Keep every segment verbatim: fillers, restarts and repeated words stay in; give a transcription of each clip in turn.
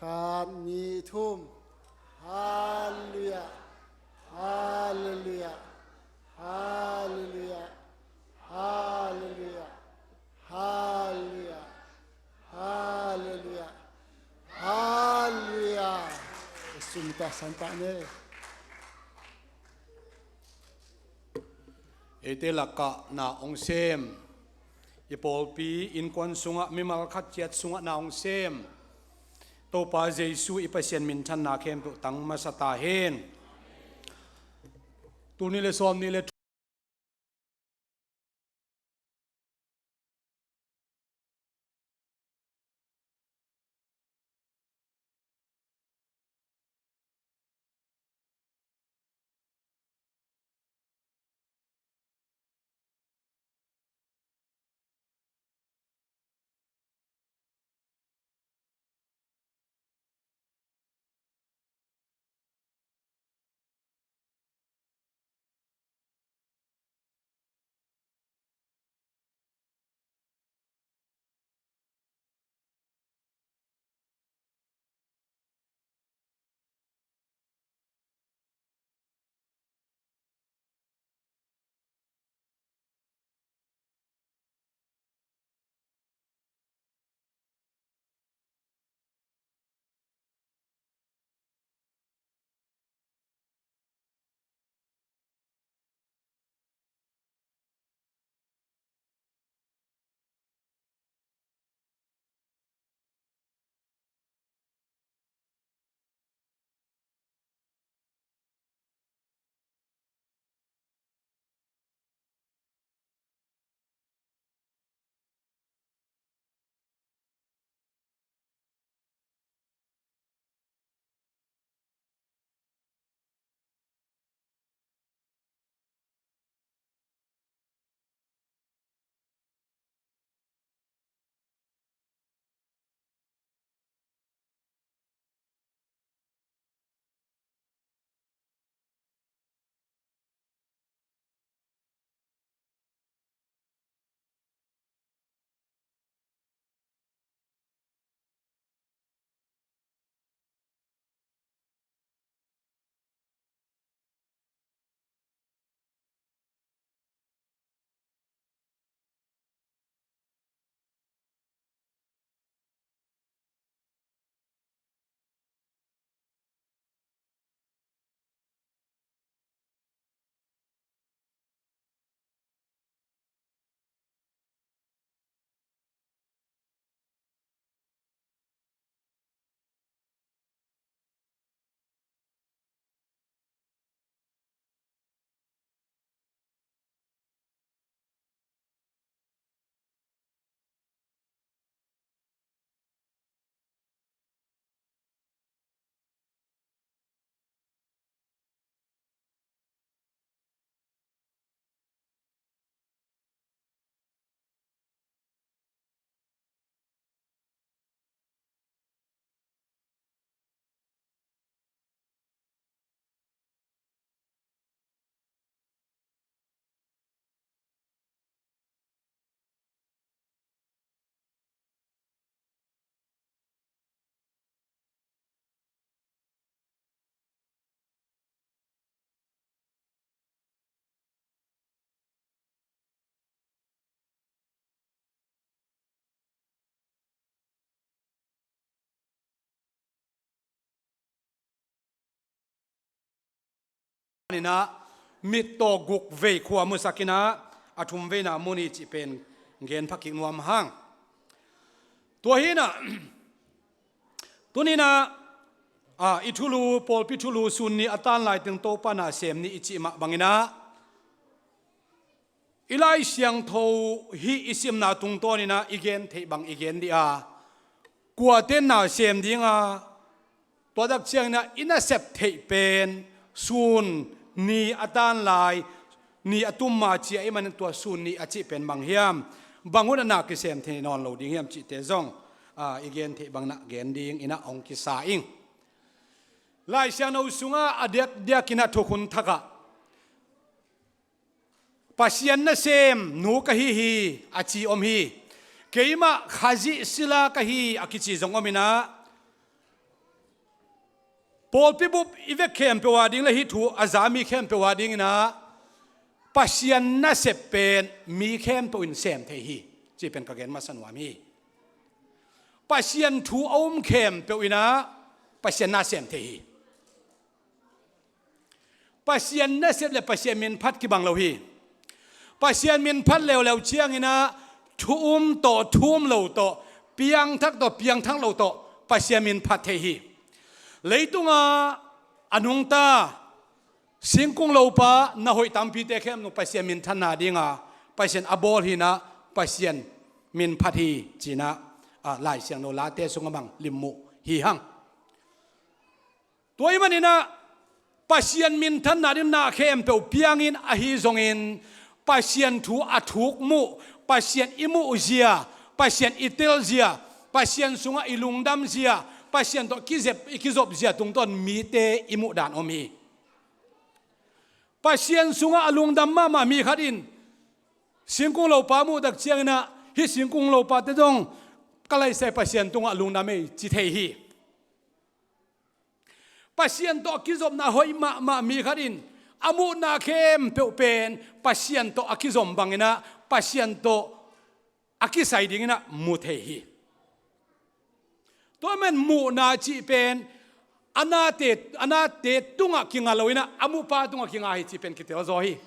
Khat, nih, thum. Halleluiah. Halleluiah. Halleluiah. Halleluiah. Halleluiah. Halleluiah. Halleluiah. Jesu min tawh san pah ni. Eite lakah na hong sem, i pawlpi innkuan sungah, mimal khat ciat sungah na hong sem Topa Jesu i Pasian minthanna khempeuh tang masa ta hen. Tul nih le sawm nih le Inah, mittaw guk vei khua musak inah, a thum veina mu ni cih pen gen phakik nuam hang. Tua hinah, tuninah, a, i thulu, pawlpi thulu sun ni a tan lai teng Topa na sem ni i cih mah banginah, i Lai Siangtho hih i simna tungtawninah i gen theih bang i gen dih a, kuaten na sem dinga, tua tak cianginah i nasep theih pen sun ni a tan lai, ni a tum ma ci a i manin tua sun ni a cih pen bang hiam? Bang hunah na kisem thei nawn lo ding hiam cihte zong, a, i gen theih bang na gen ding inah hong kisa ing. Lai Siangtho sungah a diakdiakinah thukhun thakah Pasian nasem nu ka hi hi a ci om hi. Keimah Khazih sila ka hi a kici zong om inah, Pawlpi bup i vek khempeuh a ding le hih thu a za mi khempeuh a dingin ah Pasian nasep pen mi khempeuh in sem thei hi, cih pen ka gen masa nuam hi. Pasian thu a um khempeuh in ah Pasian na sem thei hi. Pasian nasep le Pasian minphat kibang lo hi. Pasian minphat leuleu ciangin ah thu um tawh, thu um lo tawh, piangthak tawh, piangthak lo tawh Pasian minphat thei hi. Leitungah a nungta singkung lopa na hoih tampite khempeuh Pasian minthanna dinga Pasian a bawl hi-in ah Pasian minphat hi, ci-in ah, ah, Lai Siangtho late sungah bang limmuh hi hang. Tua ahih manin ah Pasian minthanna ding na khempeuh piangin ahi zongin Pasian thu a thuk muh, Pasian i muh zia, Pasian i tel zia, Pasian sungah i lungdam zia, Pasian tawh kizep, i kizop zia tungtawn mite i muh dan om hi. Pasian sungah a lungdam mahmah mi khat in singkung lopa muh tak ciangin ah, hih singkung lopate zong ka laisai Pasian tungah lungdam ei ci thei hi. Pasian tawh a kizopna hoih mahmah mi khat in a muhna khempeuh pen Pasian tawh a kizom bangin ah Pasian tawh a kisai dingin ah mu thei hi. Tua ahih manin muhna cih pen a nate, a nate tungah kinga lo-in ah a muhpa tungah kinga hi cih pen kitel zaw hi.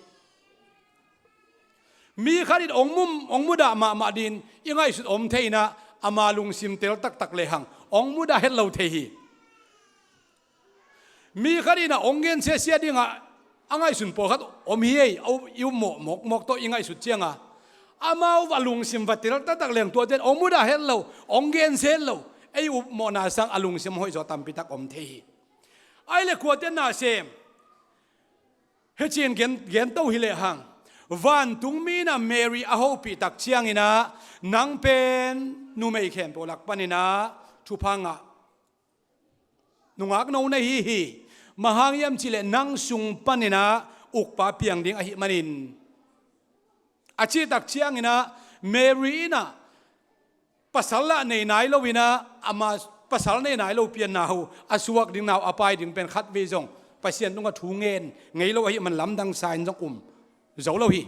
Mi khat in hong mu, hong mudah mahmah dingin i ngaihsut om thei-in ah ama lungsim tel taktak lehang hong mudah het lo thei hi. Mi khat in ah hong gensia sia dingah a ngaihsun pawlkhat om hi ei, a up, i upmawh mawkmawk tawh i ngaihsut ciangah amau va lungsim va tel taktak leng tuate in hong mudah het lo, hong gensia het lo, ei upmawhna sang a lungsim hoihzaw tampitak om thei hi. Ahih leh kuate na sem? Hih ci-in gen, gen to hi lehang, vantungmi in ah Mary a hopih tak ciangin ah nang pen numei khempeuh lak panin ah thupha ngah nungak no na hi hi. Bang hang hiam cih leh nang sung panin ah ukpa piang ding ahih manin, a cih tak ciangin ah Mary in ah pasal lah nei nai lo-in ah ama pasal nei nai lo pian nau, a suak ding nau a pai ding pen khatvei zong Pasian tungah thu ngen ngei lo ahih man lamdang sa-in zong um zo lo hi.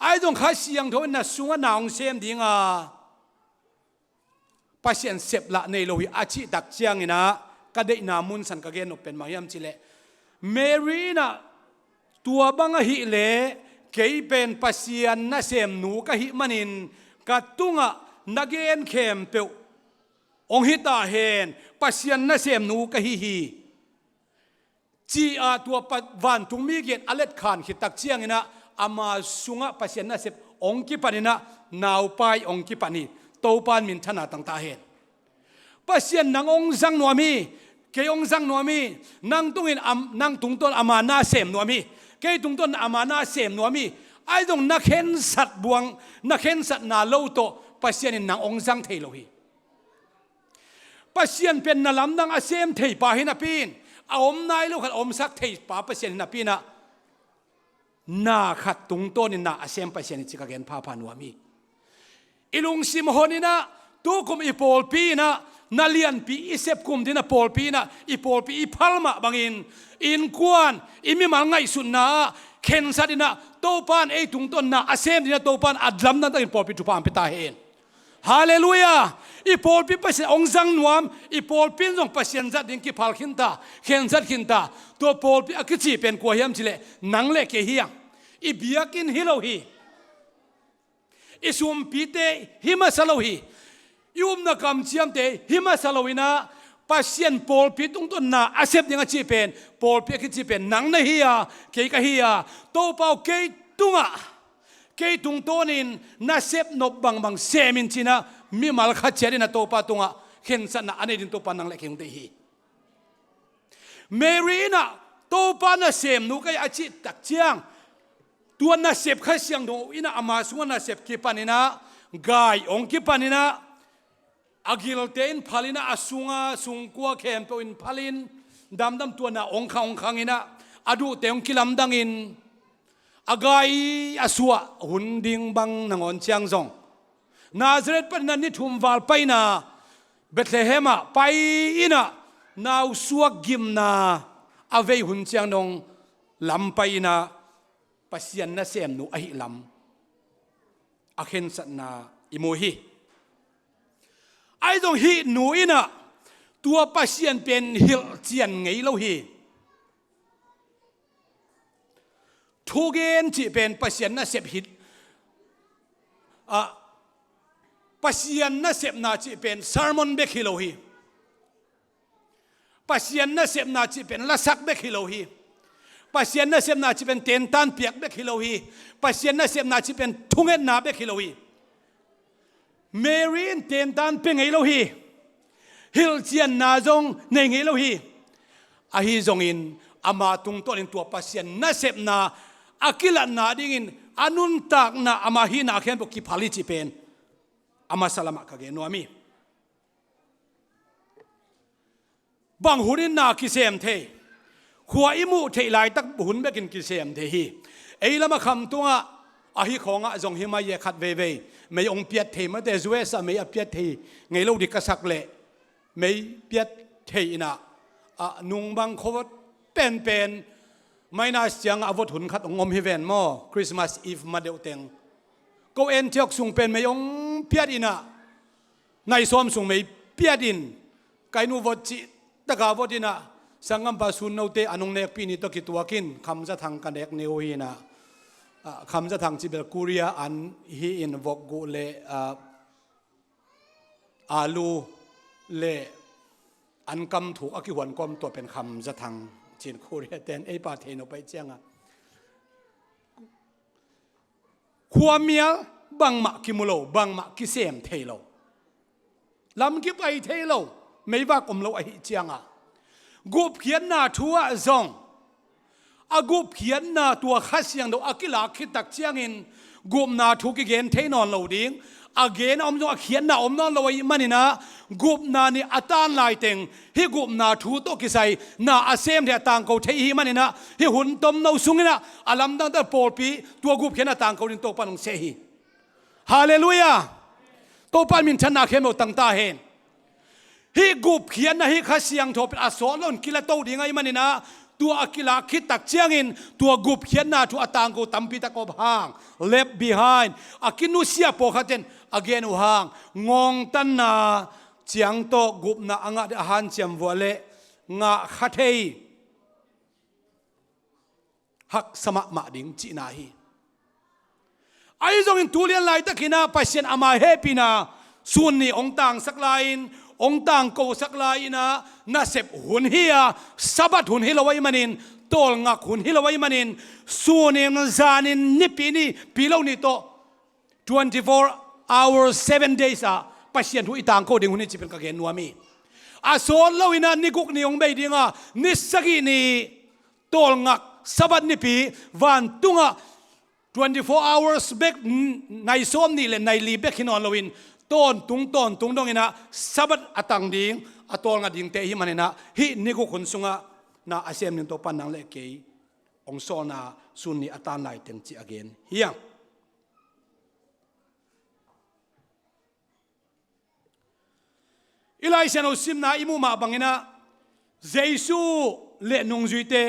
Ahi zong Kha Siangtho in na sungah na hong sem dinga Pasian sep lah nei lo hi a cih tak ciangin ah ka deihna mun san ka gen nop pen bang hiam cih leh, Mary in ah tua bang ahih leh kei pen Pasian nasemnu ka hih manin ka tungah na gen khempeuh hong hi ta hen, Pasian nasemnu ka hi hi, ci-a tua pa, vantungmi gen a letkhan khit tak ciangin ah ama sungah Pasian nasep hong kipanin ah naupai hong kipan hi. Topa in minthanna tang ta hen. Pasian nang hong zang nuam hi. Kei hong zang nuam hi. Nang tungin am, nang tungtawn ama na sem nuam hi. Kei tungtawn ama na sem nuam hi. Ahi zong na khensat buang, na khensatna lo tawh Pasian in nang hong zang thei lo hi. Pasian pen na lamdang a sem thei pa hi napi-in, a om nai lo khat a omsak thei pa Pasian hi napi-in ah, na khat tungtawnin na a sem Pasian hi ci ka gen phapha nuam hi. I lungsim hon in ah, tukum i pawlpi in ah, na lianpi i sep kum dingin ah pawlpi in ah, i pawlpi i phal mah bangin, innkuan, i mimal ngaihsutna ah khensat in ah, Topa in ei tungtawn na a sem dingin ah Topa in a lamdang takin pawlpi thupha hong pia ta hen. Halleluiah. I pawlpi Pasian hong zang nuam, i pawlpi in zong Pasian zat ding kiphal khinta, khensat khinta. Tua pawlpi a kici pen kua hiam cih leh nang le kei hi hang. I biakinn hi lo hi. I sumpite hi masa lo hi. I upna kamciamte hi masa lo-in ah, Pasian pawlpi tungtawn na a sep ding a cih pen, pawlpi a kici pen nang na hi a, kei ka hi a. Topa aw, kei tungah, kei tungtawnin na sep nop bangbang sem in ci-in ah, mimal khat ciat in ah Topa tungah khensatna a nei ding Topa nang le kei hong deih hi. Mary in ah Topa nasemnu ka hi a cih tak ciang, tua nasep Kha Siangtho in ah ama sungah nasep kipan in ah, gai hong kipan in ah, a gilte in phal in ah, a sunga sungkua khempeuh in phal in, damdam tua na hong khang hong khang in ah, a duhte hong kilamdangin, a gai a suah hun ding bang nangawn ciang zong, Nazareth panin ah ni thum val paina Bethlehem ah pai in ah, nausuak gimna a vei hun ciang dong lam pai-in ah Pasian nasemnu ahih lam a khensatna i mu hi. Ahi zong hih nu in ah tua Pasian pen hilhcian ngei lo hi. Thugen cih pen Pasian nasep hi. Ah, Pasian nasepna cih pen sermon bek hi lo hi. Pasian nasepna cih pen lasak bek hi lo hi. Pasian nasepna cih pen tentan piak bek hi lo hi. Pasian nasepna cih pen thungetna bek hi lo hi. Mary in tentan pia ngei lo hi. Hilhcianna zong nei ngei lo hi. Ahi zongin ama tungtawnin tua Pasian nasepna a kilatna dingin a nuntakna ama hihna khempeuh kiphal hi cih pen a masa lamah ka gen nuam hi. Bang hun in na kisem thei? Khua i muh theih laitak hun bekin kisem thei hi. Ei lam a Khamtung ah ahi khawng ah zong hi mai e, khat veivei mei hong piat thei mate, U S ah mei a piat thei ngei lo ding ka sak leh mei piat thei in ah, ah, nung bang khuavot penpen minus ciang a vot hun khat hong om hi ven maw, Christmas Eve ma deuh teng. Ko Antioch sung pen mei hong piat in ah, nai sawm sung mei piat in, ka inn uh vot cih taka vot in ah, sanggampa Sun Note an hong nekpih ni tawh kituak in Kham Za Thang ka nek ni uh hi in ah, ah, Kham Za Thang cih bel Korea an hi in vok guh le, ah, alu le an kam thuk a kihuan kawm, tua pen Kham Za Thang ci-in Korea ten ei pa thei nop ahih ciang a, khuamial bangmah kimu lo, bangmah kisem thei lo, lam kipai thei lo, meivak om lo ahih ciang a, gupkhiatna thu ah zong a gupkhiatna tua Kha Siangtho a kilak khit tak ciangin gupna thu kigen thei nawn lo ding, a gen a om zong a khiatna om nawn lo ahih manin ah, gupna ni a tan laiteng hih gupna thu tawh kisai na a sem thei, a tangko thei ahih manin ah, hih hun tomno sungin ah a lamdang tak pawlpi tua gupkhiatna tangko ding Topa'n hong seh hi. Halleluiah. Topa'n minthanna khempeuh tang ta hen. Hih gupkhiatna hih Kha Siangtho pen a sawt loin kilato ding ahih manin ah, tua a kilak khit tak ciangin tua gupkhiatna thu a tangko tampi tak om hang, left behind, a kinusia pawlkhat ten a gen uh hang, ngawngtanna ciang tawh gupna a ngah ding a hanciam vuah leh ngah kha thei, haksa mahmah ding cihna hi. Ahi zongin tu lian laitakin ah Pasian ama hehpihna sun ni hong tangsak lai-in, hong tangkosak lai-in ah, nasep hun hi a, Sabbath hun hi lo ahih manin, tawlngak hun hi lo ahih manin, sun in, zan in, nipi ni, pi lo ni tawh, twenty-four hours, seven days ah Pasian thu i tangko ding hun hi cih pen ka gen nuam hi. A sawt loin ah ni guk ni hong bei ding a, ni sagih ni tawlngak Sabbath nipi vantungah twenty-four hours bek, n-, nai sawm nih le nai li bek hi nawn loin, tawntung tawntung dongin ah Sabbath a tang ding, a tawlnga dingte ahih manin ah, hih ni guk hun sungah na a sem ding Topa'n nang le kei hong sawlna sun ni a tan laiteng cih a gen hi hang. I Lai Siangtho simna i muh mah bangin ah, Jesu le nungzuite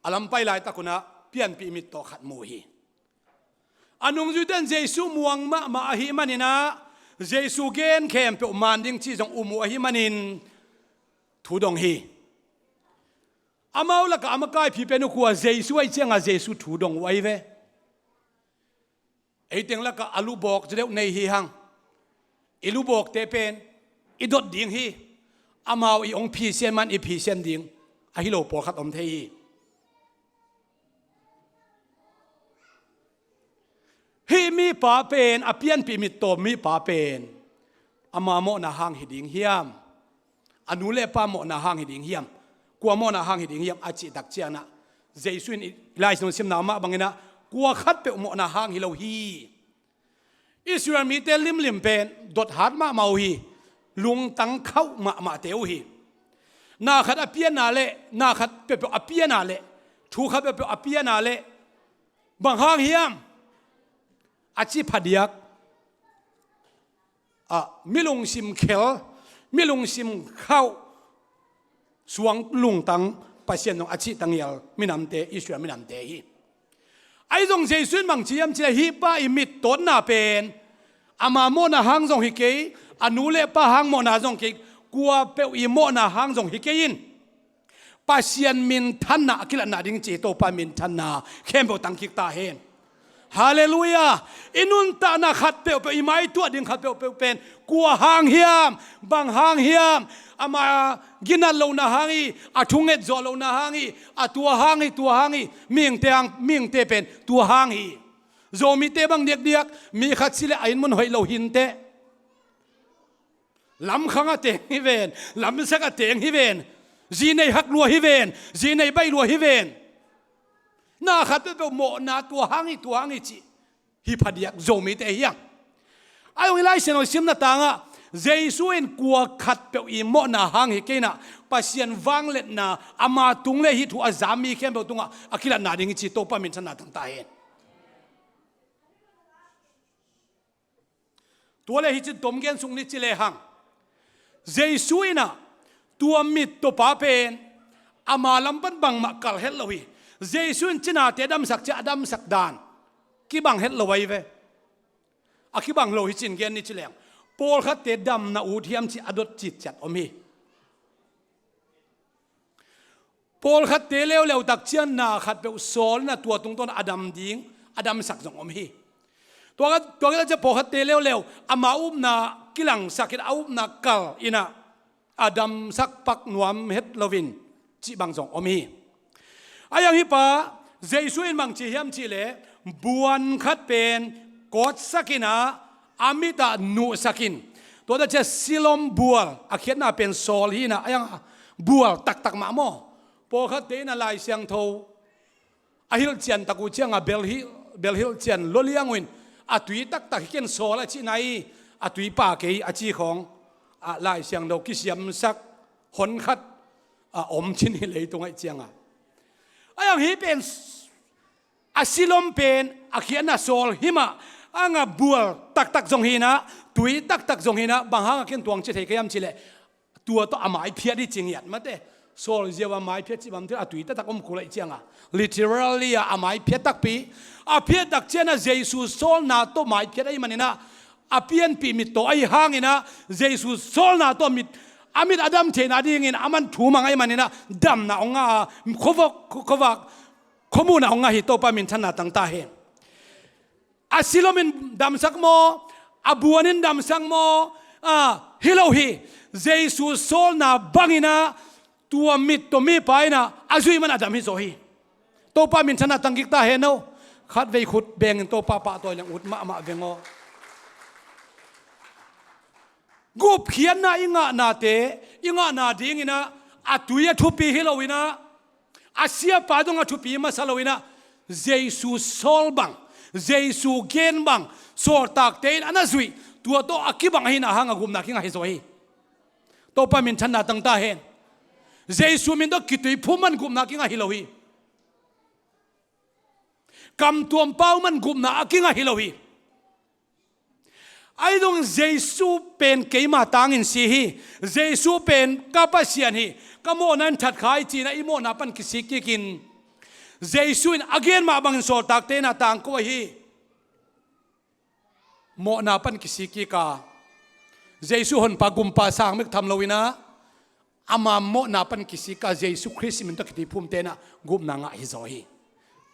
a lam pai laitak un ah pianpih mit tawh khat mu hi. A nungzuite in Jesu muang mahmah ahih manin ah, Jesu gen khempeuh man ding cih zong um uh ahih manin thu dong hi. Amau lakah a makaipi pen uh kua? Jesu ahih ciangah Jesu thu dong uh ahi ve. Ei teng lakah a lubawk zaw deuh nei hi hang. I lubawkte pen i dot ding hi. Amau i hong phisian man i phisian ding ahi lo pawlkhat om thei hi. Hih mipa pen, a pianpih mittawm mipa pen ama mawhna hang hi ding hiam? A nu le pa mawhna hang hi ding hiam? Kua mawhna hang hi ding hiam a cih tak ciangin ah, Jesu in i Lai Siangtho simna mah bangin ah, kua khatpeuh mawhna hang hi lo hi. Israel mite limlim pen dothat mahmah uh hi. Lungtang khauh mahmahte uh hi. Na khat a pianna le, na khat peuhpeuh a pianna le, thu khat peuhpeuh a pianna le, bang hang hiam a cih phadiak, a, mi lungsim khel, mi lungsim khauh suang lungtang Pasian zong a cihtangial minamte, Israel minamte hi. Ahi zong Jesu in bang ci hiam cih leh, hih pa i mittawtna pen ama mawhna hang zong hi kei, a nu le pa hang mawhna zong kei, kua peuh i mawhna hang zong hi kei in, Pasian minthanna a kilatna ding ci, Topa minthanna khempeuh tangkik ta hen. Halleluiah. I nuntakna khat peuhpeuh, i maituah ding khat peuhpeuh pen kua hang hiam, bang hang hiam? Ama ginat lohna hang hi, a thunget zawh lohna hang hi, a tua hang hi, tua hang hi. Mihingte hang, mihingte pen tua hang hi. Zomite bang diakdiak, mi khat si leh a inn mun hoih lo hinteh. Lamkhang a teng hi ven, lamsak a teng hi ven, zi nei hak lua hi ven, zi nei baih lua hi ven. Na khat peuhpeuh mawhna tua hang hi, tua hang hi cih hi phadiak Zomite hi hang. Ahi zong i Lai Siangtho simna tangah Jesu in kua khat peuh i mawhna hang hi kei in ah, Pasian vangliatna ama tung le hih thu a za mi khempeuh tungah a kilatna ding hi ci, Topa minthanna tang ta hen. Tua le hih cin tom gen suk ni ci lehang, Jesu in ah tua mittawpa pen ama lam pan bangmah kal het lo hi. Jesu in cinate damsak ciang a damsak dan kibang het lo ahi ve. A kibang lo hi cin gen ni ci leng, pawlkhatte damna ut hiam cih a dot citciat om hi. Pawlkhatte leuleu tak ciang na khat peuh sawl in ah tua tungtawn a dam ding, a damsak zong om hi. Tua, tua khit ciang pawlkhatte leuleu ama upna kilangsak in, a upna kal in ah a damsak pak nuam het loin cih bang zong om hi. Ahi zong hih pa Jesu in bang ci hiam cih leh, buan khat pen kawtsak in ah a mit ah nuhsak in, tua ta ciang Siloam bual, a khiatna pen sawl hi in ah, ahi zong bual taktak mah maw. Pawlkhatte in ah Lai Siangtho a hilhcian tak uh ciangah, bel hilh, bel hilhcian lua liang uh in, a tui taktak hi ken sawl a cihna hi, a tui pa kei a ci khawng, a, Lai Siangtho kisiamsak honkhat a om cin hi leitung ahih ciangah. Ahi zong hih pen a Siloam pen a khiatna sawl hi mah, ahi zong a bual taktak zong hi in ah, tui taktak zong hi in ah, bang hangah ken tuang ci thei ka hiam cih leh, tua tawh a maiphiat hi ci ngiat mate. Sawl ziau a maiphiat cih bang thil, a tui taktak om kul ahih ciangah, literally a, a maiphiat takpi. A phiat tak ciang ah Jesu sawlna tawh maiphiat ahih manin ah, a pianpih mittaw ahih hangin ah, Jesu sawlna tawh mit, a mit a dam theihna dingin aman thu mang ahih manin ah, damna hong ngah a, khuavak, khuavak, khuamuhna hong ngah hi. Topa minthanna tang ta hen. A Siloam in damsak maw, a buan in damsak maw, a, hi lo hi. Jesu sawlna bangin ah tua mittaw mipa in ah a zuih man a dam hi zaw hi. Topa minthanna tangkik ta hen aw. Khatvei khut bengin Topa pahtawi leng ut mahmah veng aw. Gupkhiatna i ngahnate, i ngahna dingin ah a tui a thupi hi loin ah, a siapa dong a thupi masa loin ah, Jesu sawl bang, Jesu gen bang, sawltakte in a na zuih, tua tawh a kibang ahihna hangah gupna kingah hi zaw hi. Topa minthanna tang ta hen. Jesu min tawh kituiphum man gupna kingah hi lo hi. Kamtuam pau man gupna a kingah hi lo hi. Ahi zong Jesu pen keima tangin si hi. Jesu pen ka Pasian hi. Ka mawhna in thatkha hi ci-in ah i mawhna pan kisik kikin, Jesu in a gen mah bangin sawltakte in ah tangko ahi hi. Mawhna pan kisik kik a, Jesu Honpa Gumpa sang mek tham loin ah, ama mawhna pan kisik a, Jesu Khrist min tawh kituiphumte in ah gupna ngah hi zaw hi.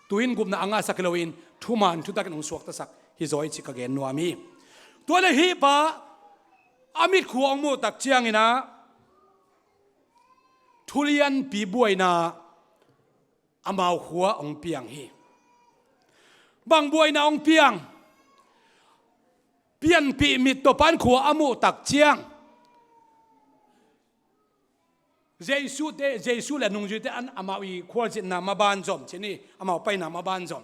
Tu-in gupna a ngahsak hi loin, thuman thutakin hong suaktasak hi zaw hi cih ka gen nuam hi. Tua leh hih pa a mitkhua hong muh tak ciangin ah, thulianpi buaina amau khua hong piang hi. Bang buaina hong piang? Pianpih mittawpa'n khua a muh tak ciang, Jesu te, Jesu le nungzuite an amau i khualzinna maban zom cih ni, amau paina maban zom.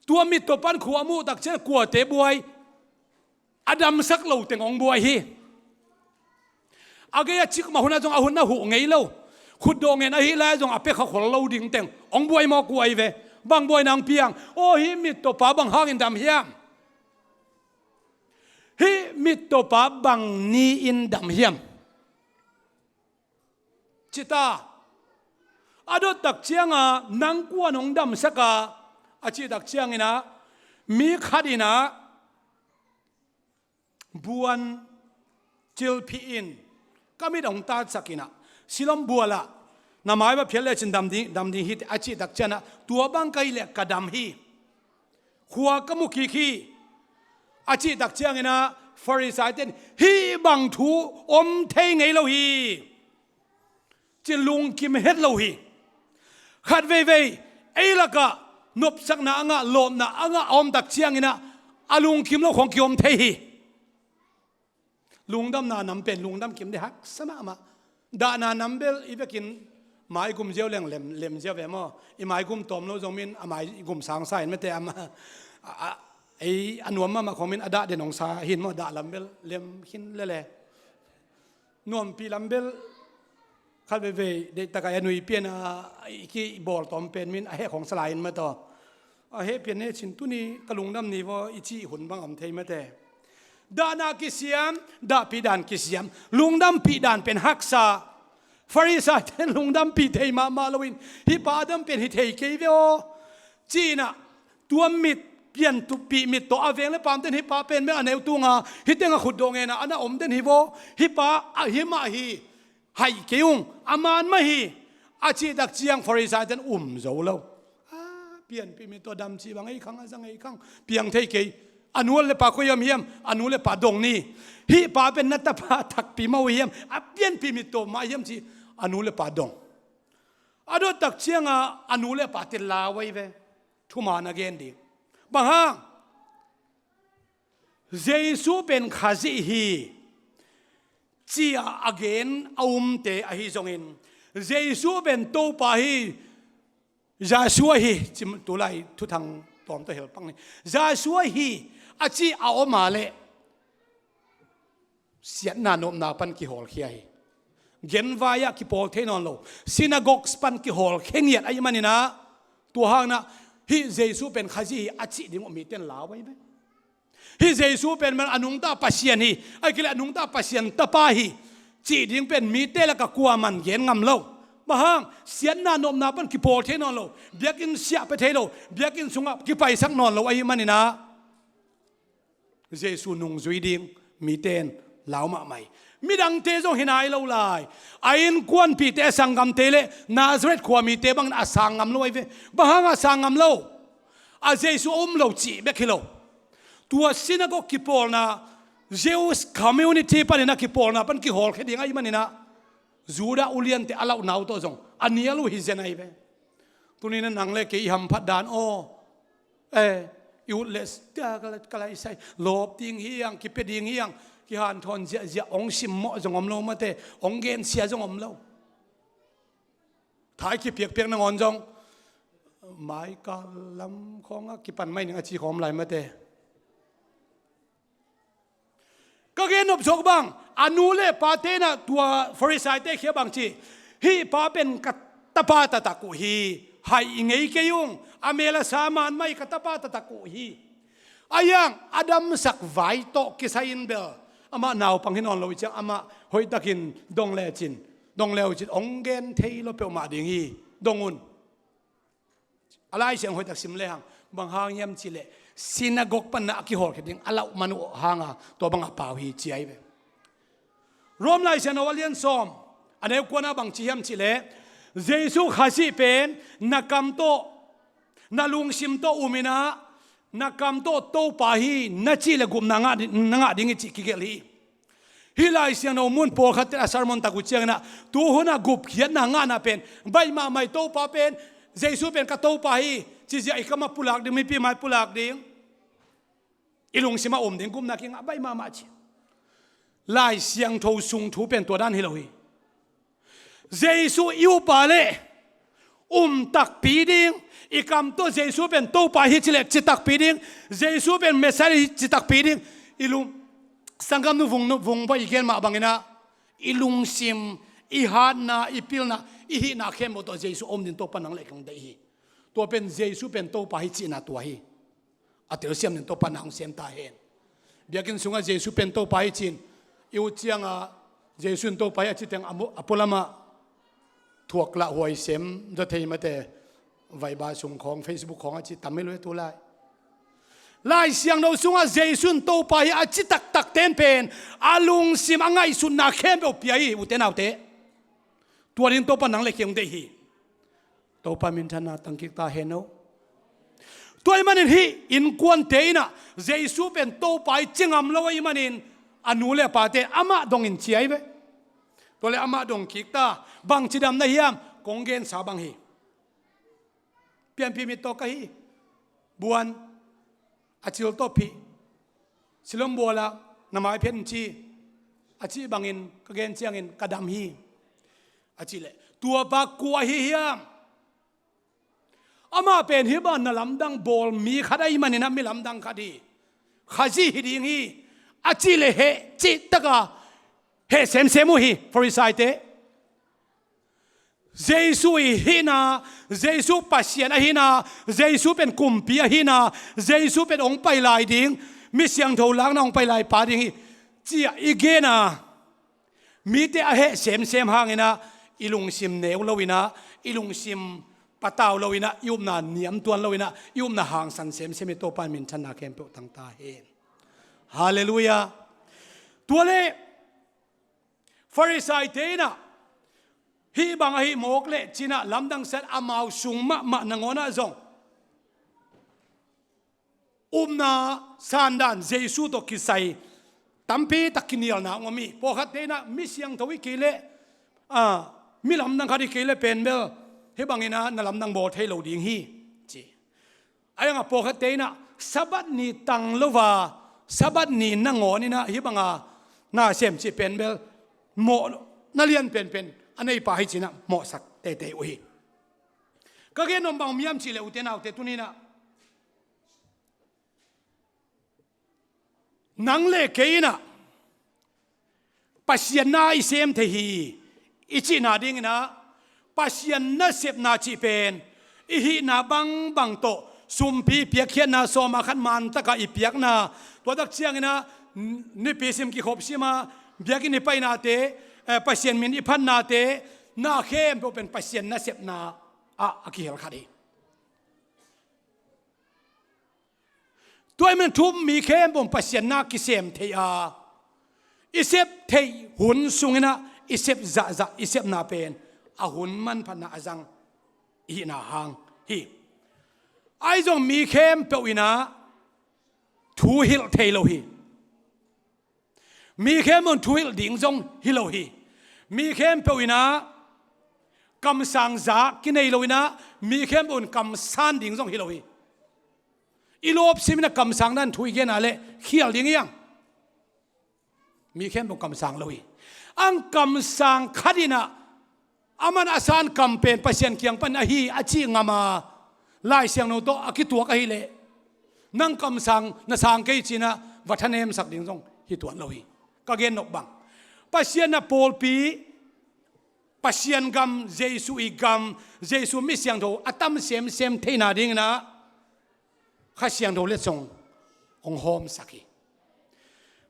Tua mittawpa'n khua a muh tak ciang kuate buai? A damsak lo teng hong buai hi. A gei a cik mah hun ah zong a hun a huh ngei lo, khutdawh ngen ahih lai ah zong a pia kha khol lo ding teng hong buai mawk uh ahi ve. Bang buaina hong piang? Aw, hih mittawpa bang hangin dam hiam? Hih mittawpa bang ni-in dam hiam? ci ta. A dot tak cianga nang kuan hong damsak a, a cih tak ciangin ah mi khat in ah buan cilphih in ka mit hong tatsak in ah, Siloam bual ah na mai va phiat lecin dam ding, dam ding hi teh, a cih tak ciangin ah, tua bang ka hih leh ka dam hi. Khua ka mu kik hi, a cih tak ciangin ah Farisai ten hih bang thu om thei ngei lo hi ci lungkim het lo hi. Khat veivei ei lakah nopsakna a ngah, lawpna a ngah a om tak ciangin ah a lungkim lo khong kiom thei hi. Lungdamna nam pen lungdam kim dih haksa mahmah. Dahna nam bel i vekin maigum ziau leng lem, lem ziau ve maw? I maigum tawm lo zong min a maigum sangsa in mate ama, a, a, ei a nuam mahmah khong min a dah den hong sa hin maw? Dah lam bel lem khin lele. Nuampih lam bel khat veivei deihtak a i a nui pian a i kibawl tawm pen min a heh khong sa lai in mate aw. A heh pian ne cin tuni ka lungdam ni vaw i cih hun bang om thei mate. Dahna kisiam, dahpih dan kisiam, lungdampih dan pen haksa. Farisai ten lungdampih thei mahmah loin hih pa a dam pen hi thei kei ve aw ci-in ah, tua mit pianpih mit tawh a veng le paam ten hih pa pen bel a neu tunga hih teng a khutdawh ngen a a na om den hi vaw. Hih pa a hi mah hi. Haih kei ung, a man mah hi, a cih tak ciang Farisai ten um zo lo. A, pianpih mit tawh dam cih bang ei khang, a zang ei khang, piang thei kei. A nu le pa koi om hiam? A nu le pa dong ni. Hih pa pen na tapa takpi mah uh hiam? A pianpih mit tawh mah hiam cih a nu le pa dong. A dot tak cianga a nu le pa te lau ahi ve. Thuman a gen ding. Bang hang? Jesu pen Khazih hi ci-a a gen a umte ahi zongin, Jesu pen Topa hi, Yahshua hi, ci, tulai thuthang tawm tawh hel pang ni. Yahshua hi a ci a om a leh siatna nopna pan kihawlkhia hi. Genvai-ah kipawl thei nawn lo. Synagogues pan kihawlkhia ngiat ahih manin ah, tua hangin ah hih Jesu pen Khazih hi a cih ding uh mite in lau ahi ve. Hih Jesu pen man a nungta Pasian hi, ahih kei leh a nungta Pasian tapa hi cih ding pen mite lakah kuaman gen ngam lo. Bang hang? Siatna nopna pan kipawl thei nawn lo, biakinn siah pia thei lo, biakinn sungah kipaisak nawn lo ahih manin ah Jesu nungzui ding mite in lau mahmah hi. Midangte zong hi nai lo lai. A innkuanpihte, a sanggamte le Nazareth khua mite bangin a sang ngam lo ahi ve. Bang hang a sang ngam lo? A Jesu a um lo cih bek hi lo. Tua synagogue kipawlna, Jewish community panin a kipawlna pan kihawlkhia ding ahih manin ah Judah uliante a lauhna uh tawh zong a nial uh hi zen ahi ve. Tuni-in ah nang le kei i hamphat dan aw, eh, i ut le sia ka la, ka laisai, lawp ding hi hang, kipia ding hi hang, kihanthawn ziahziah, hong simmawh zong om lo mate, hong gensia zong om lo. Thai kipiakpiak nangawn zong maikal lam khawngah kipan mai ning a ci khawm lai mate. Ka gen nop zawk bang, a nu le pate in ah tua Farisaite khia bang ci, hih pa pen ka tapa taktak uh hi, haih i ngei kei ung, a mel a sa man mah hi, ka tapa taktak uh hi. A hiang a damsak vai tawh kisai-in bel amah naupang hi nawn lo hi ciang amah hoihtakin dong lecin, dong le uh cin hong gen thei lo peuhmah ding hi. Dong un. A Lai Siangtho hoihtak sim lehang, bang hang hiam cih leh synagogue panin a kihawlkhia ding a lauh man uh hanga tua banga pau hi ci ahi ve. Rom Lai Siangtho a lian sawm, a neu kuana bang ci hiam cih leh, Jesu Khazih pen na kam tawh, na lungsim tawh um in ah, na kam tawh Topa hi na cih leh gupna ngah di-, na ngah ding hi cih kigelh hi. Hih Lai Siangtho mun pawlkhat te a sermon tak uh ciangin ah, tu hun a gupkhiatna ngahna pen baih mahmah hi. Topa pen, Jesu pen ka Topa hi cih ziah i kam ah pulak ding, mipi mai pulak ding, i lungsim ah um ding gupna kingah baih mahmah ci. Lai Siangtho sung thu pen tua dan hi lo hi. Jesu i upa le um takpi ding, i kam tawh Jesu pen Topa hi ci leh ci takpi ding, Jesu pen Messiah hi ci takpi ding, i lung, sanggamnu Vung, Vung Bawi i gen mah bangin ah, i lungsim, i hatna, i pilna, i hihna khempeuh tawh Jesu a um ding Topa nang le kei hong deih hi. Tua pen Jesu pen Topa hi cihna tua hi. A telsiam ding Topa na hong sem ta hen. Biakinn sungah Jesu pen Topa hi ci-in i ut ciangah, Jesu in Topa hi a ci teng a mu-, a pualamah thuak lah huai sem zaw thei mate, Viber sung khawng, Facebook khawng a ci tam hi lo e tu lai. Lai Siangtho sungah Jesu in Topa hi a ci taktak ten pen a lungsim a ngaihsutna khempeuh pia hi, ute naute. Tua ding Topa nang le kei hong deih hi. Topa minthanna tang kik ta hen aw. Tua ahih manin hih innkuante in ah Jesu pen Topa hi ci ngam lo ahih manin a nu le a pate amah dongin ci ahi ve. Tua leh amah dong kik ta, bang cidam na hiam, kong gensa bang hi. Pianpih mittaw ka hi. Buan, a cil tawh phih, silom bual ah na mai phen ci, a cih bangin ka gen ciangin ka dam hi, a cih leh, tua pa kua ahi hiam? Amah pen hih bang na lamdang bawl mi khat ahih manin ah mi lamdang khat hi, Khazih hi ding hi, a cih leh heh cih tak a heh semsem uh hi, Farisaite. Jesu i hihna, Jesu Pasian ahihna, Jesu pen kumpi ahihna, Jesu pen hong pai lai ding, mi siangtho lakna hong pai lai pa ding hi, ci-a i gen a, mite a heh semsem hangin ah i lungsim neu lo-in ah, i lungsim patau lo-in ah, i upna niamtuan lo-in ah, i upna hangsan semsem hi. Topa in minthanna khempeuh tang ta hen. Halleluiah. Tua leh Farisaite in ah hih bang ahih mawk leh ci-in ah lamdang sat, amau sung mahmah nangawn ah zong upna sandan Jesu tawh kisai tampi tak kinialna hong om hi. Pawlkhatte in ah mi siangtho hi kei leh, a, mi lamdang khat hi kei leh pen bel hih bangin ah na lamdang bawl thei lo ding hi, ci. Ahi zongin ah pawlkhatte in ah Sabbath ni tang lo a, Sabbath ni nangawn in ah hih banga na sem cih pen bel mawhna lian penpen a neipa hi ci-in ah mawhsak teitei uh hi. Ka gen nop bang om hiam cih leh, ute naute, tuni-in ah nang le kei in ah Pasian na i sem thei hi i cihna dingin ah, Pasian nasepna cih pen i hihna bangbang tawh, sumpi piakkhiatna, sawma khat man taka i piakna, tua tak ciangin ah nipi sim kikhop sim a, biakinn i painate, eh, Pasian min i phatnate, na khempeuh pen Pasian nasepna ah a kihel khat hi. Tua ahih manin thu um mi khempeuh Pasian na kisem thei a, i sep theih hun sungin ah i sep zahzah, i sepna pen a hun manphatna a zang i hihna hang hi. Ahi zongin mi khempeuh in ah thu hilh thei lo hi. Mi khempeuh in thu hilh ding zong hi lo hi. Mi khempeuh in ah kamsang za kinei lo-in ah, mi khempeuh in kamsan ding zong hi lo hi. I lawpsim in ah kamsang dan thu i gen a leh khial ding hi hang. Mi khempeuh kamsang lo hi. Ang kamsang khat in ah aman a san kam pen Pasian kiang pan ahi a cih ngam a, Lai Siangtho tawh a kituak ahih leh, nang kamsang na sang kei ci-in ah va thanemsak ding zong hi tuan lo hi. Ka gen nop bang, Pasian na pawlpi, Pasian gam, Jesu i gam, Jesu mi siangtho a tam semsem theihna dingin ah Kha Siangtho letsong hong hawmsak hi.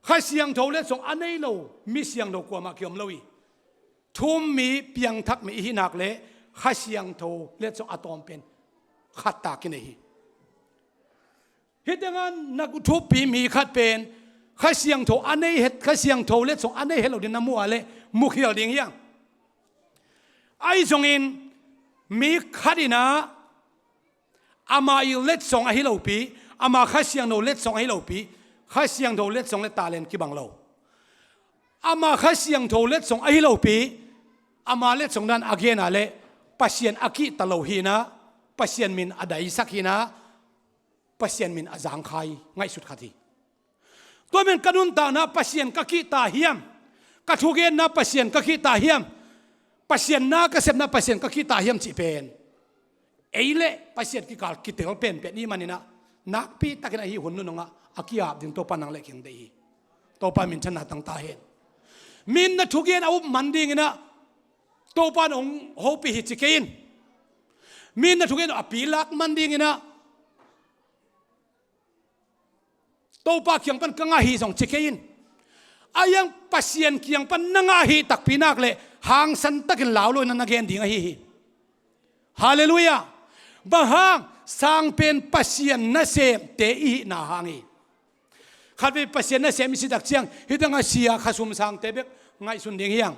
Kha Siangtho letsong a nei lo mi siangtho kuamah kiom lo hi. Thu um mi, piangthak mi i hih nak leh Kha Siangtho letsong a tawm pen khat ta kinei hi. Hih tengah na thupi mi khat pen Kha Siangtho a nei het, Kha Siangtho letsong a nei het lo ding na muh a leh mukhial ding hi hang. Ahi zongin mi khat in ah ama i letsong ahi lopi, ama Kha Siangtho letsong ahi lopi, Kha Siangtho letsong le talent kibang lo. Ama Kha Siangtho letsong ahi lopi, ama letsong dan a gen a leh Pasian a kihta lo hi-in ah, Pasian min a daisak hi-in ah, Pasian min a zangkhai ngaihsut khat hi. Tua ahih manin ka nuntakna Pasian ka kihta hiam, ka thugenna Pasian ka kihta hiam, Pasian na ka sepna Pasian ka kihta hiam cih pen ei le Pasian kikal kitel penpen i hih manin ah, nakpi takin ah hih hun nunung ah a ki-ap ding Topa nang le kei hong deih hi. Topa minthanna tang ta hen. Mi in na thugen a up man dingin ah Topa in hong hopih hi ci kei in. Mi in na thugen a pilak man dingin ah Topa kiang pan ka ngah hi zong ci kei in. Ahi zongin Pasian kiang pan na ngah hi takpi nak leh hangsan takin lau lo in na gen ding ahi hi. Halleluiah. Bang hang? Sang pen Pasian nasemte i hihna hang hi. Khatvei Pasian nasem i si tak ciang hih tengah sia khasum sangte bek ngaihsun ding hi hang.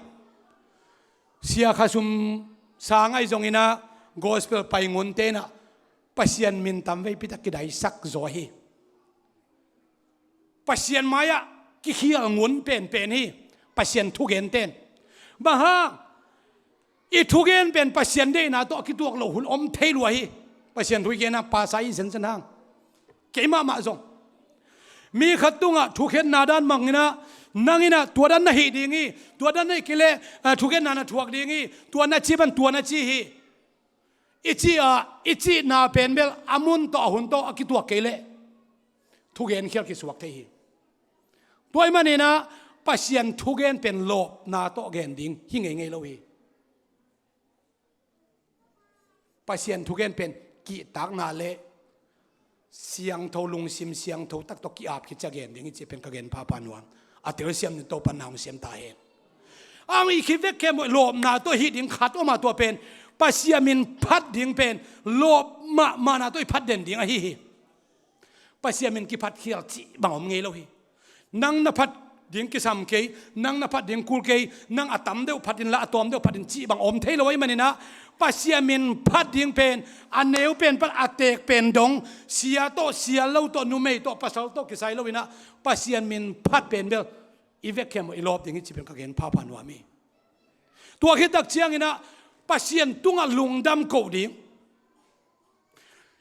Sia khasum sang ahi zongin ah gospel pai ngunte in ah Pasian min tamveipi tak kidaisak zaw hi. Pasian mai-ah kikhial ngun penpen hi Pasian thugenten. Bang hang? I thugen pen Pasian deihna tawh a kituak lo hun om thei lua hi. Pasian thu i gen a pasa i zenzen hang. Keimah mah zong mi khat tungah thukhenna dan mang in ah, nang in ah tua dan na hih ding hi, tua dan na hih kei leh, ah, thukhenna na thuak ding hi, tua na ci pan tua na ci hi. I cih a, i cihna pen bel a mun tawh a hun tawh a kituak kei leh thugen khial kisuak thei hi. Tua ahih manin ah Pasian thugen pen lawpna tawh gen ding hi ngeingei lo hi. Pasian thugen pen kihtakna le siangtho, lungsim siangtho tak tawh ki-ap khit ciang gen ding hi cih pen ka gen phapha nuam. A telsiam ni Topa na hong siam ta hen. Ang i khit vek khempeuh lawpna tawh hih ding khat om a, tua pen Pasian min phat ding pen lawp mahmahna tawh i phat den ding ahi hi. Pasian min kiphat khial cih bang om ngei lo hi. Nang na phat ding kisam kei, nang na phat ding kul kei, nang a tam deuh phat in la a tawm deuh phat in cih bang om thei lo ahih manin ah Pasian min phat ding pen a neu pen pan a teek pen dong, sia tawh, sia lo tawh, numei tawh, pasal tawh kisai lo in ah Pasian min phat pen bel i vek khempeuh i lawp ding hi cih pen ka gen phapha nuam hi. Tua khit tak ciangin ah Pasian tungah lungdam ko ding,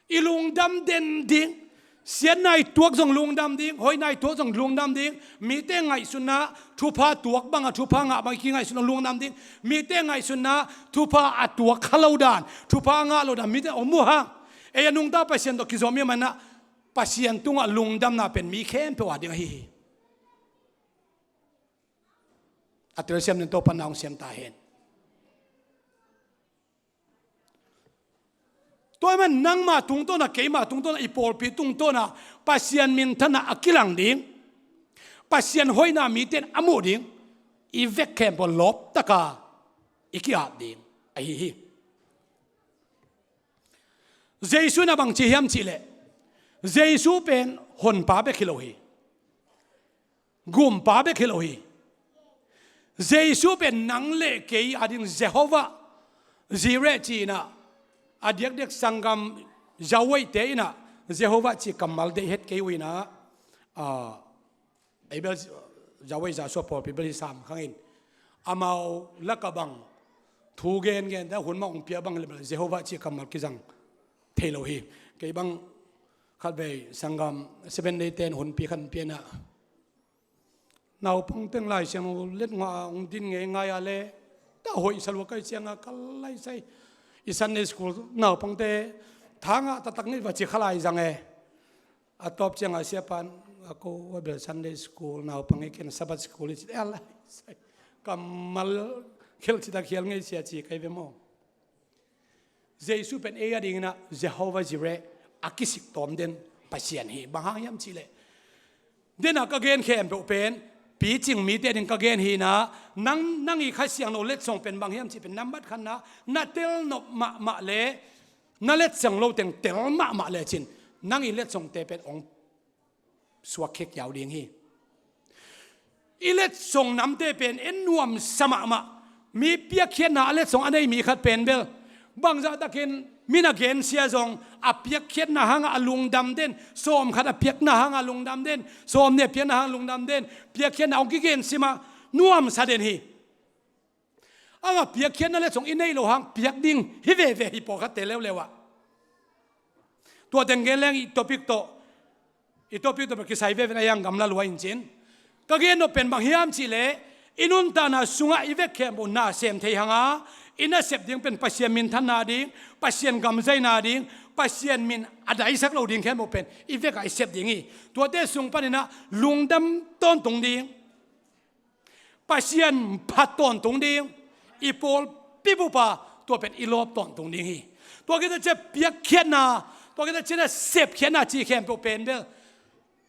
i lungdam den ding. Siatna i tuak zong lungdam ding, hoihna i tuak zong lungdam ding. Mite ngaihsutna, thupha tuak bang a thupha ngah bang i kingaihsut zong lungdam ding. Mite ngaihsutna, thupha a tuak kha lo dan, thupha a ngah lo dan mite hong mu hang. Ei a nungta Pasian tawh kizom i hih manin ah Pasian tungah lungdamna pen mi khempeuh a ding ahi hi. A telsiam ni Topa na hong siam ta hen. Tua ahih manin nangma tungtawn a, keima tungtawn a, i pawlpi tungtawn a Pasian minthanna a kilang ding, Pasian hoihna mite in a muh ding, i vek khempeuh lawp taka i ki-ap ding ahi hi. Jesu in a bang ci hiam cih leh, Jesu pen honpa bek hi lo hi. Gumpa bek hi lo hi. Jesu pen nang le kei a ding Jehovah Jireh ci in ah, a diakdiak sanggam Yahweh te in ah Jehovah ci kammal deih het kei uh in ah, ah, Bible Yahweh Joshua pawlpi bel hi sam khang in, amau lak ah bang thu gengen te a hun mah hong pia bang le bel Jehovah ci kammal kizang thei lo hi. Kei bang khatvei sanggam Seven Day ten hunpi khat pia in ah, naupang teng Lai Siangtho let ngah a hong din ngeingai a le, ta hoih sa lua ka hih ciang a ka lai sai. I Sunday school naupangte tha ngah taktak ni va ci kha lai zang e. A tawp ciang a siapa'n, a ko a bel Sunday school naupang hi kei in, Sabbath school hi ci, a lai sai. Kammal khial ci tak khial ngei sia ci ka hi ve maw. Jesu pen ei a dingin ah Jehovah Jireh, a kisik tawm den Pasian hi. Bang hang hiam cih leh, den a ka gen khempeuh pen picing mite ding ka gen hi in ah, nang, nang i Kha Siangtho letsong pen bang hiam cih pen nambat khatna, na tel nop mahmah le na letsong lo teng tel mahmah lecin nang i letsongte pen hong suak khek kiau ding hi. I letsong namte pen en nuamsa mahmah. Mi piakkhiatna a letsong a nei mi khat pen bel, bangzah takin mi na gensia zong a piakkhiatna hangah a lungdam den, sawm khat a piakna hangah a lungdam den, sawm nih a piakna hangah a lungdam den, piakkhiatna hong kigensim a nuamsa den hi. Ang a piakkhiatna letsong i neih loh hang piak ding hi veve hi pawlkhatte leuleu ah. Tua teng gen leng i topic tawh, i topic tawh bel kisai veve in a, hiang gamla lua in cin. Ka gen nop pen bang hiam cih leh, i nuntakna sungah i vek khempeuh na sem thei hang a, i nasep ding pen Pasian minthanna ding, Pasian gamzaina ding, Pasian min a daisak lo ding khempeuh pen i vek ah i sep ding hi. Tuate sung panin ah lungdam tawntung ding, Pasian phat tawntung ding, i pawlpi bup a tua pen i lawp tawntung ding hi. Tua khit ciang piakkhiatna, tua khit ciang sepkhiatna cih khempeuh pen bel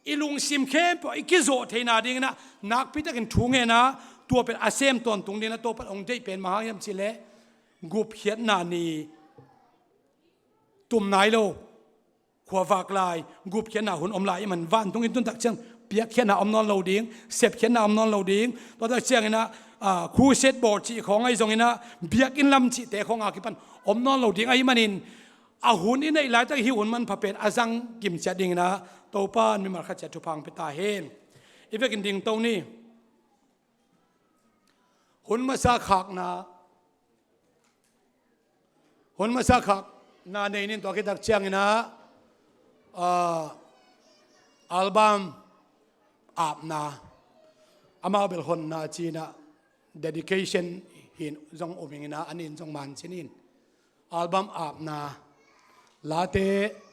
i lungsim khempeuh i kizawh theihna dingin ah nakpi takin thu ngen a, tua pen a sem tawntung dingin a Topa in hong deih pen bang hang hiam cih leh gupkhiatna ni tum nai lo, khuavak lai gupkhiatna hun om lai ahih man vantung inn tun tak ciang piakkhiatna om nawn lo ding, sepkhiatna om nawn lo ding. Tua tak ciangin ah, ah, crusade bawl cih khawng ahi zongin ah biakinn lam cihte khawng a kipan om nawn lo ding ahih manin a hun i neih laitak hih hun manpha pen a zang kim ciat dingin ah Topa in mimal khat ciat thupha hong pia ta hen. I vekin dingto ni. Hun masa khakna, hun masa khakna nei ning. Tua khit tak ciangin ah, ah, album apna, amau bel honna ci-in ah dedication hi-in zong um ing in ah, a nih in zong man ci-in, album apna, Late